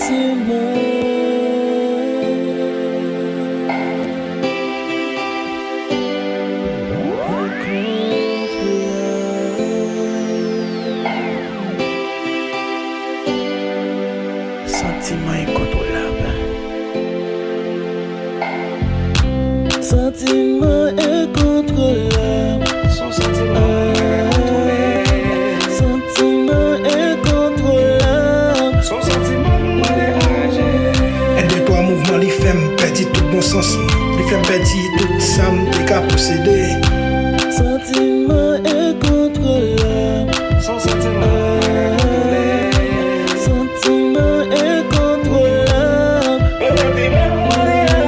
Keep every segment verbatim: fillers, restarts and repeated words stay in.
Santiman enkontwolab. Santiman enkontwolab. Se yon santiman enkontwolab. Santiman enkontwolab. Se yon santiman pou mwen degaje. En, de, twa mouvman li fè m pèdi tout bon sans m. Li fè m pèdi tout sa m te ka posede. Santiman enkontwolab. Se yon santiman enkontwolab. Santiman enkontwolab.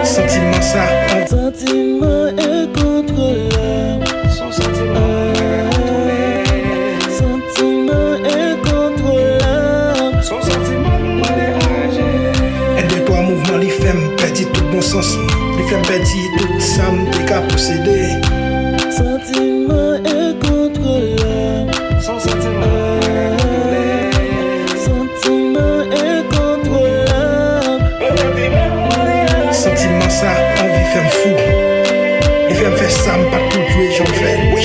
Santiman sa. Santiman enkontwolab. Se yon santiman enkontwolab. Santiman enkontwolab. Se yon santiman pou mwen degaje. En, de, twa mouvman li fè m pèdi tout bon sans m. Li fè m pèdi tout sa m te ka posede. Santiman enkontwolab. Se yon santiman enkontwolab. Santiman enkontwolab. Santiman sa anvi fè m fou. Li fè m fè sa m pa t konn dwe janm fè. Wi.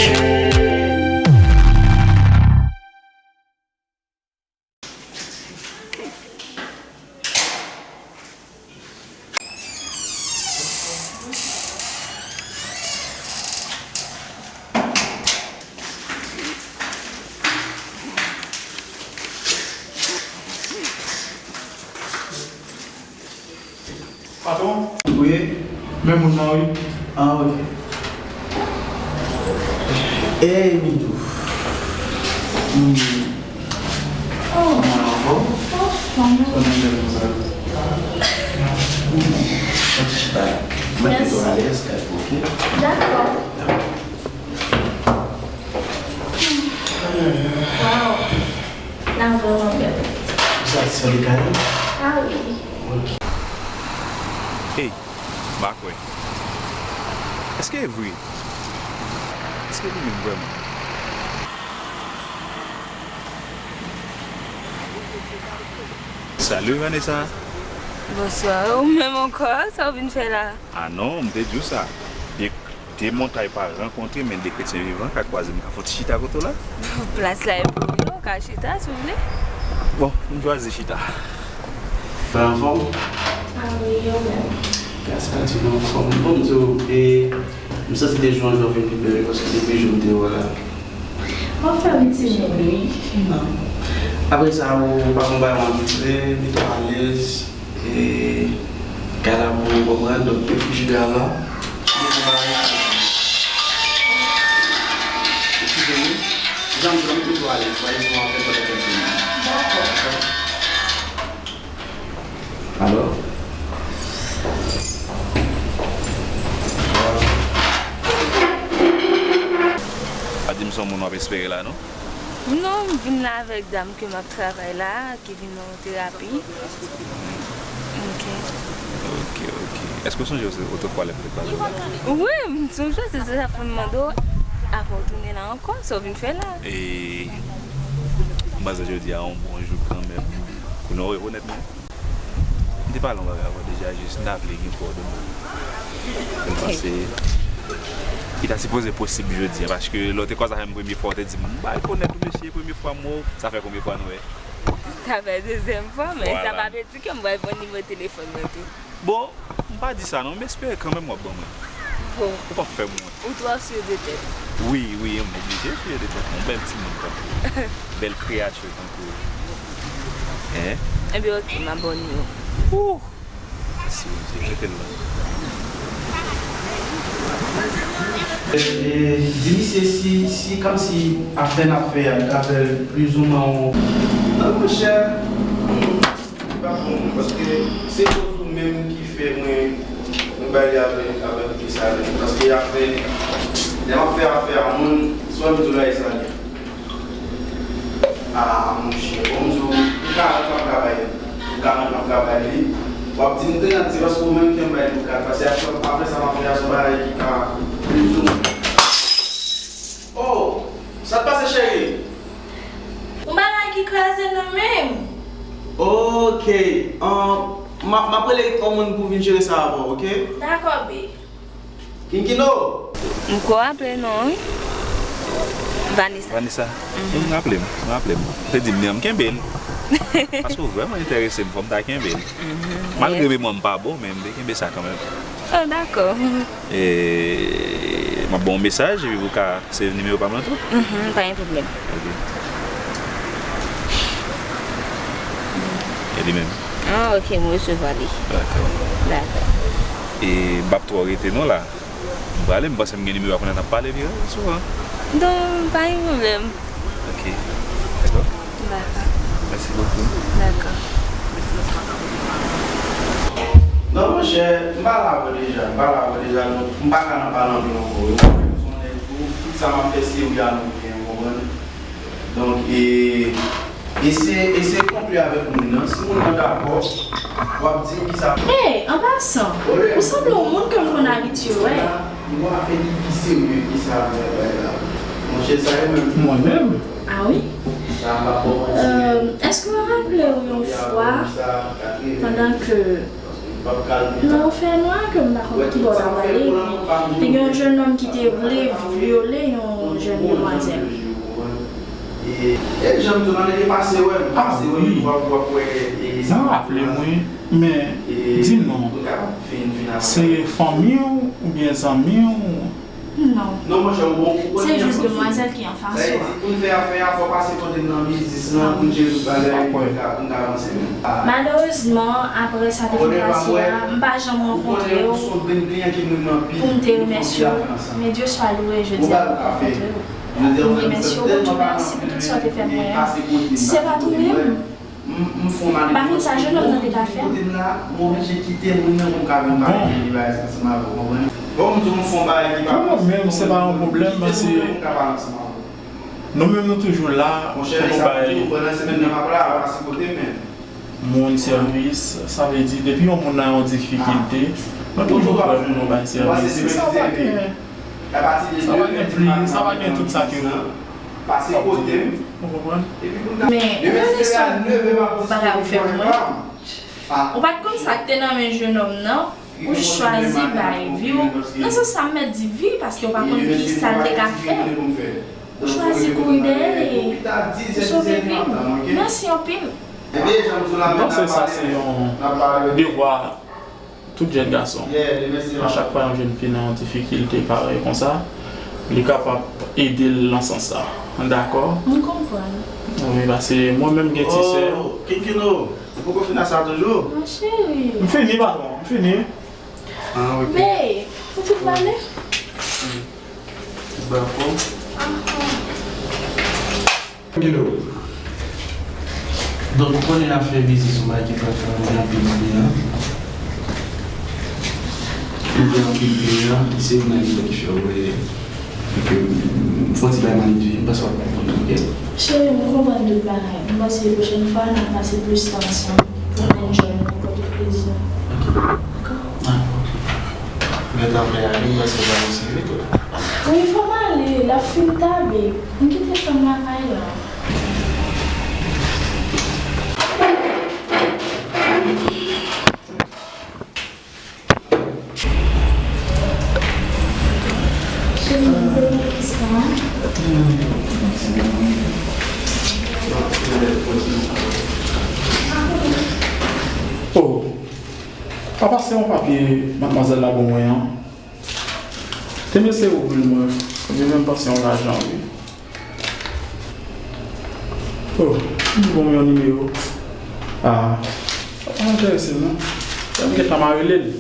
Patwon? Wi. Men moun nan, wi. Ah, ok. Ey, Midou. Hmm. Oh, mwen anfòm. Anfòm. Kòman w ye konsa? Hmm. Mwen chita la. Mwen te alèz, ok? Dakò. Waw. L ap vrèman bèl. Ou satisfè de kay la? Ah wi. Ok. Ey, m pa kwè. Èske e vre? Èske li menm vrèman? Salut Vanessa. Bonswa, ou menm ankò, sa w vin fè la? Ah non, m te di w sa. Byen de montay pa rankontre, men de kretyen vivan ka kwaze, m ka fè yon ti chita kote w la. Plas la e pou ou, ou ka chita si w vle. Bon, m chwazi chita. Mwen anfòm? Ah wi, ou menm? Gras a Dye, mwen anfòm. Bon, m di w, e, m santi de jou an jou w vin pi bèl wi, paske depi jou m te wè w la. W ap fè m timoun wi. Apre sa, ou pa gon bagay w anvi vle, mete w alèz. E, kay la pou ou konprann, donk, e frijidè la. Eskize m wi. Janm, janm, mete w alèz, pa janm ap fè pòt la fèmen. Dakò. Alo? Pa di m se yon moun w ap espere la, non? Non, m vin la avèk dam ke m ap travay la, ki vin nan yon terapi. Ok. Ok, ok. Èske w sonje otrefwa lè m te kwaze w la? Wi, m sonje, se sa k fè m mande w, apre w tounen la ankò, sa w vin fè la? E, m panse jodi a yon bon jou kanmenm. Kounye a w rekonèt mwen. M te pale yon bagay avè w deja, jis m ta vle gen kowòdone w. Mwen panse li ta sipoze posib jodi a, paske lè w te kwaze avè m premye fwa, w te di m, m pa rekonèt ou mesye, premye fwa m wè w. Sa fè konbyen fwa nou wè? Sa fè dezyèm fwa, men sa pa vle di ke m pral pran nimewo telefòn mwen tou. Bon, m pa di sa non, m espere kanmenm w ap ban mwen. Bon. Ou p ap fè m wont. Ou twò sou de tèt. Wi, wi, m oblije sou de tèt. Yon bèl timoun tankou w. Bèl kreyati tankou w. Hein? Ebyen, ok, m abòne w. Ouh! Mèsi, Bondye. Mete l la. E, e, di misye si, si kòmsi afè n ap fè a, li ka fè l plizoumwen yon... Non, monchè. Hmm. Li pa bon, paske se koz ou menm ki fè mwen, mwen bay li avè, avè kote sa menm. Paske afè, lè m ap fè afè a moun, swa m di w la e sa li. Ah, monchè, bon, m di w, pou karant m ap ka bay li. Pou karant m ap ka bay li. W ap di m trant, se paske ou menm ki fè m bay li pou kat. Paske afè, afè sa m ap fè a, se yon bagay ki ka plizoumwen. Oh, sa k pase, cheri? Yon bagay ki kraze nan men m. Ok, um, m ap, m ap rele yon moun pou vin jere sa avè w, ok? Dakò, bae. Kinkino! M ko raple non, wi. Vanessa. Vanessa. Mhm. M raple m, m raple m. Ou te di m li an, m kenbe l. Paske w vrèman enterese m, fò m ta kenbe l. Mhm. Malgre memwa m pa bon, men m te kenbe sa kanmenm. Oh, dakò. E, m ap ba w yon mesaj, epi pou ka save nimewo pa m nan tou. Mhm, pa gen pwoblèm. Ok. E li menm. Ah, ok, m resevwa li. Dakò. Dakò. E m p ap twò rete non la. M prale, m panse m gen nimewo a kounye a n ap pale pi souvan. Donk, pa gen pwoblèm. Ok. Dakò? Dakò. Mèsi bokou. Dakò. Non, monchè, m pale avè w deja, m pale avè w deja, donk m pa ka nan pale anpil ankò. Ou konnen tou, tout sa m ap fè serye a nou gen, ou konprann? Donk, e, eseye, eseye konpli avèk moun nan. Si moun nan dakò, w ap di l kisa. Hey, an pasan, ou sanble yon moun ke m konn abitye wè. Yon afè ki pi serye ki sa, bagay la. Monchè, sa yo menm. Mwen menm? Ah wi? Sa m ap ba w manti. Euh, èske w raple w yon fwa, pandan ke nan yon fènwa ke m pa konn ki bò l ap ale, te gen yon jennonm ki te vle vyole yon jèn demwazèl. E, e jan m di w, nan lè pase, wè, m pase, wè, w ap, w ap wè, e, sa. Mwen raple m, wi, men di m non, se fanmi w oubyen zanmi w? Non. Non, monchè, ou bon, ou konn. Se jis demwazèl ki anfas ou a. Sa vle di, pou n fè afè a, fò pase kote m nan biznis lan, pou n jere tout bagay, pou n ka, pou n ka avanse menm. Malerezman, apre sa te fin pase a, m pa janm rankontre w pou m te remèsye w. Men Dye swa louwe, jodi a m rankontre w. M remèsye w, Bondye mèsi pou tout sa w te fè pou mwen an. Si se pa t ou menm, m, m fè yon malè. M pa konn sa jennonm nan te ka fè. Kote m la, m oblije kite moun nan pou m ka vin pale de bagay sa ansanm avè w, konprann? Bon, m di w m fè yon bagay ki pa posib. Pou mwen menm, se pa yon pwoblèm, paske nou menm nou toujou la pou nou bay moun sèvis. Sa vle di, depi yon moun nan yon difikilte, nou toujou prè pou nou bay sèvis. Sa pa gen, sa pa gen pli, sa pa gen tout sa ke w ap di. Ou konprann? Men, ou konnen sa bagay ou fè pou mwen? Ou pa t konn sa k te nan men jennonm nan, ou chwazi bay vi w. Nan sans sa, m mèt di vi, paske ou pa konn ki sa l te ka fè. Ou chwazi kouri dèyè l e ou sove vi m. Mèsi anpil. M panse sa se yon devwa tout jèn gason, a chak fwa yon jèn fi nan yon difikilte parèy konsa, li kapab ede l nan sans sa. Dakò? M konprann. Wi, paske mwen menm gen ti sè. Oh, Kinkino, ou poko fin ak sa toujou? Mon cheri. M fini, patwon, m fini. Ah, ok. Babe, ou fin pale? Dakò. Hello. Donk, ou konnen afè biznis ou bay ki pa ka anpil anpil la. Ou gen anpil kliyan, se youn nan rezon ki fè w wè ke m fè yon ti bay manipile, m panse w ap konprann, ok? Cheri, m konprann tout bagay. M panse pwochèn fwa, n ap pase plis tan ansanm. N ap enjoy, n ap pran tout plezi nou. Ok. Dakò? Ah, ok. Lè travay ale, m panse w pral sere tou. Wi, fò m ale, l ap fin ta, babe. M kite fanm lakay la. Cheri, m te wè sa. Oh, pa pase yon papye madmwazèl la ban mwen an. Te m eseye ouvri l mwen, ebyen men m pase yon lajan wi. Oh, li ban m yon nimewo. Ah, sa pa enterese m non. Sa m gentan mare l.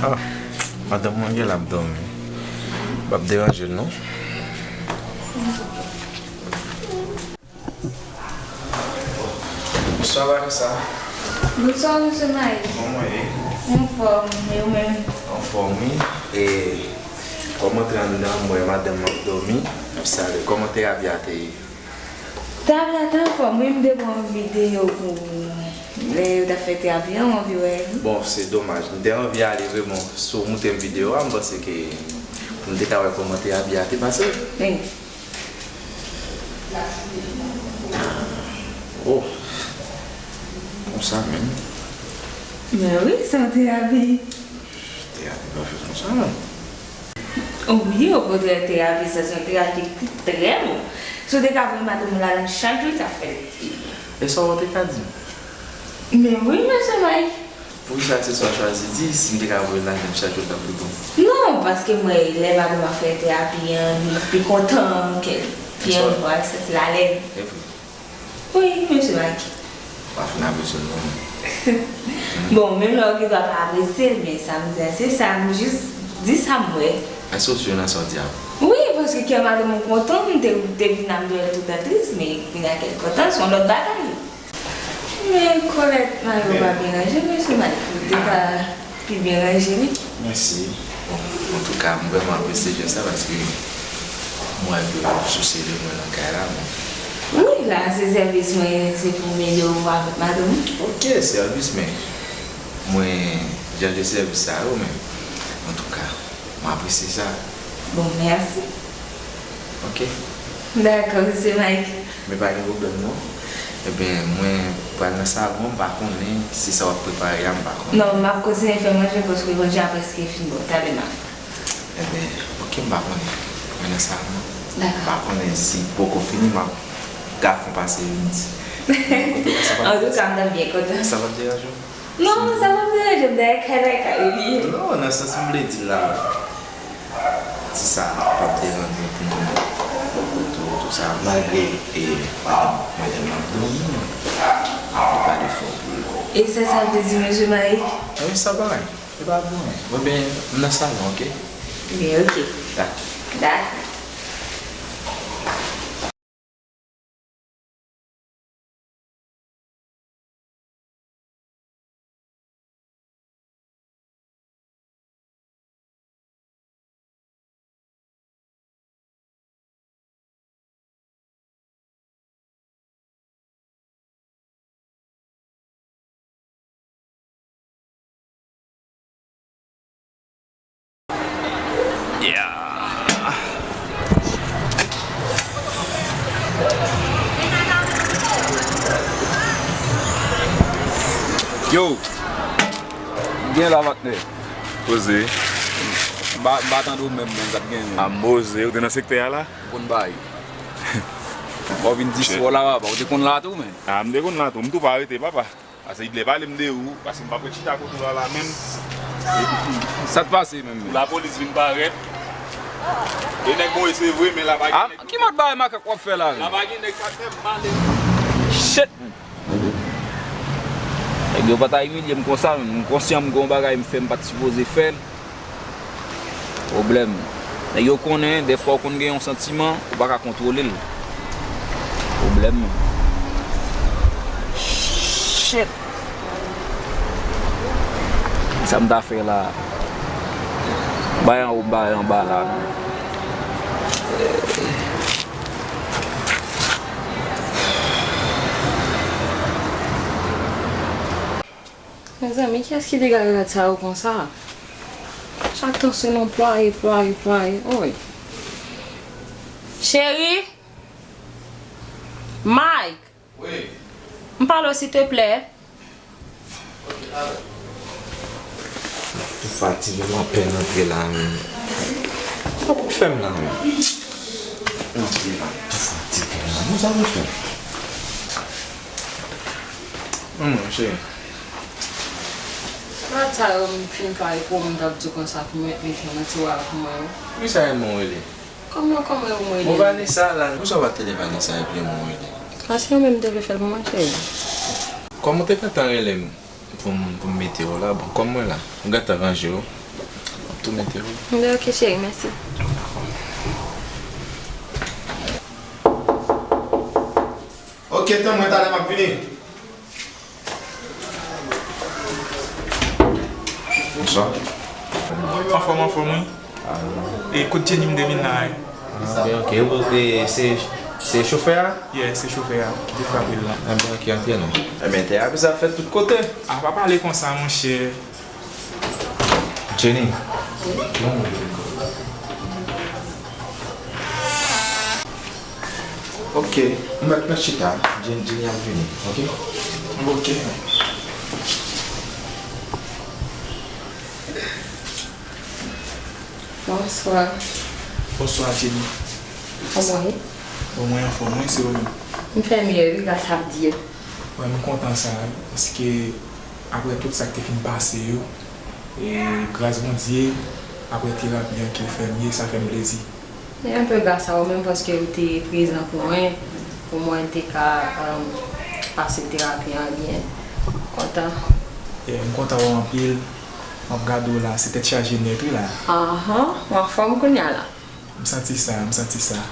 Ah, madanm mwen gen la ap dòmi. M p ap deranje l non. Bonswa Vanessa. Bonswa mesye Mike. Kòman w ye? Anfòm, e ou menm? Anfòm wi. E kòm m antre anndan, m wè madanm m ap dòmi. M ap salye. Kòman terapi a te ye? Terapi a te anfòm wi, m te pran yon videyo pou lè yo t ap fè terapi an, m anvi wè li. Bon, se domaj. M te anvi ale vre, bon, si w montre m videyo a, m panse ke pou m te ka wè kòman terapi a te pase. Wi. Oh. Konsa menm. Men wi, se yon terapi. Terapi pa fèt konsa non. Oh wi, okontrè, terapi sa se yon terapi ki trè bon. Si w te ka voye madanm ou ladan chak jou, l t ap fè l. E sa w te ka di m? Men wi, mesye Mike. Poukisa se sa w chwazi di, si m te ka voye l ladan chak jou, l t ap pi bon? Non, paske m wè lè madanm ap fè terapi an, li pi kontan, kè l pi anvi pral santi l alèz. E vre? Wi, mesye Mike. Pa fin apresye l non. Bon, menm lè w gen dwa pa apresye l, men sa m di a, se sa, m jis di sa m wè. Èske w si nan sa w di a? Wi, paske kè madanm ou kontan, m te, te vin ap jwenn l toutan tris, men kounye a kè l kontan, se yon lòt bagay. Men Colette, Mario pa byen ranje, mesye Mike, ou te ka pi byen ranje li. Mèsi. Bon, antouka, m vrèman apresye jès sa paske m wè ke w sousye de mwen nan kay la, men. Wi, la, se sèvis mwen, se pou m ede w avèk madanm ou. Ok, sèvis, men mwen, jan de sèvis sa yo, men antouka, m apresye sa. Bon, mèsi. Ok. Dakò, mesye Mike. Men pa gen pwoblèm non. Ebyen, mwen pral nan salon, m pa konnen si sa w ap prepare a, m pa konnen. Non, m ap kontinye fè manje paske manje a prèske fin. Bon, talè m ap. Ebyen, ok, m pa konnen. Mwen nan salon. Dakò. M pa konnen si poko fini, m ap gafon pase vin di. Antouka, m t ap byen kontan. Sa p ap deranje w? Non, sa p ap deranje m, dayè kay la e kay ou li ye. Non, nan sans m vle di la, si sa p ap deranje w pou nou tou, tou sa, malgre, e, madanm, madanm nan ap dòmi, nou pale fò pou l. E se sa w te di, mesye Mike? Wi, sa pa anyen. Se pa pou anyen. Mwen, ben, m nan salon, ok? Ben, ok. Dakò. Dakò. Yo! M gen la, patnè. Poze. M pa, m pa tande w menm, menm, sa t genyen. A, m poze. Ou te nan sektè a la? M konn bay. Bon, w vin di si w la, papa. Ou te konn la tou, menm. A, m te konn la tou. M tou pa rete, papa. Paske lè pale m de ou, paske m pa pral chita kote w la, la menm. Sa t pase menm? Pou lapolis vin parèt. E nèg mwen se vre, men la pa gen nèg. Ki mòd bagay makak w ap fè la menm? La pa gen nèg k ap fè m male. Shit! Nèg yo pa ta imilye m konsa, menm. M konsyan m gen yon bagay m fè m pa t sipoze fè l. Pwoblèm. Nèg yo konnen, dèfwa w konn gen yon santiman, ou pa ka kontwole l. Pwoblèm. Shit! Sa m ta fè la? Bay anwo, bay anba la, non. Mezanmi, kiyès ki degage rad sa yo konsa? Chak tan se nan plwaye, plwaye, plwaye. Oy. Cheri! Mike! Wi. M pale w, silteplè. Ok, ale. M ap tou fatige, m anpèn antre la, men. Sa pou fè m la, men? Antre la, m ap tou fatige la. Bon, sa pou fè m? Manman, cheri. Rad sa yo m fin fè pou ou, m t ap di w konsa pou mwen mete nan tiwa pou mwen wi. Poukisa e mwen w rele? Kòman, kòman w rele? Bon, Vanessa la. Poukisa w pa t rele Vanessa epi e mwen w rele? Paske mwen menm m te vle fè l pou mwen, cheri. Kòm ou te gentan rele m pou m, pou m mete w la, bon, kòm mwen la, m gentan ranje w, m ap tou mete w. Oke, cheri, mèsi. Oke, tann mwen, talè m ap vini. Bonswa. Anfòm, anfòm, wi. E kot Jenny m te vin la, wi. Ah, ben, ok. Ou, e, se, se chofè a? Yeah, se chofè a ki te frape l la. Ah, ben, ok, antre non. Ebyen, tè a bizan fèt tout kote. Ah, pa pale konsa, monchè. Jenny. Ok, ou mèt, mèt chita. Jen-, Jenny ap vini, ok? Ok. Bonswa. Bonswa, Jenny. Kòman w ye? Bon, mwen anfòm, wi, se ou menm? M fè mye, wi, gras a Dye. Wi, m kontan sa, wi, paske apre tout sa k te fin pase yo, e gras Bondye, apre terapi an ke w fè m ye, sa fè m plezi. E anpil gras a ou menm paske ou te prezan pou mwen, pou mwen te ka, um, pase terapi an byen. Kontan. Yeah, m kontan wè w anpil. M ap gade w la, se tèt chaje nèt wi la. Ahan, w anfòm kounye a la. M santi sa, m santi sa.